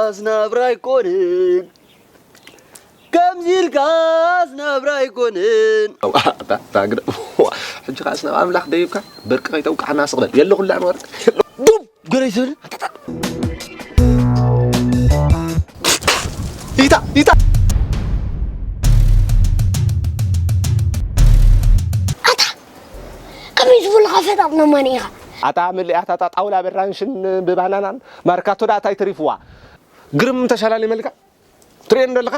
ኣዝናብራ ኣይኮንን ከምዚ ኢልካ ኣዝናብራ ኣይኮንን። ኣታ ኣታ ግደ ሕጂ ከዓስ ናብ ኣምላኽ ደይብካ በርቂ ከይተውቅዓና ስቕለል የለ ኩላ ንወርቅ ዱብ ገለ ይትብል። ይታ ይታ ኣታ ከመይ ዝበልኻ ፈጣጥና ማን ኢኻ? ኣታ ምልእያት ኣታ ጣውላ በራንሽን ብባናናን ማርካቶ ዳ እንታይ ተሪፍዋ? ግርም ተሻላሊ መልካ ትርእየኒ ዶ ኣለኻ?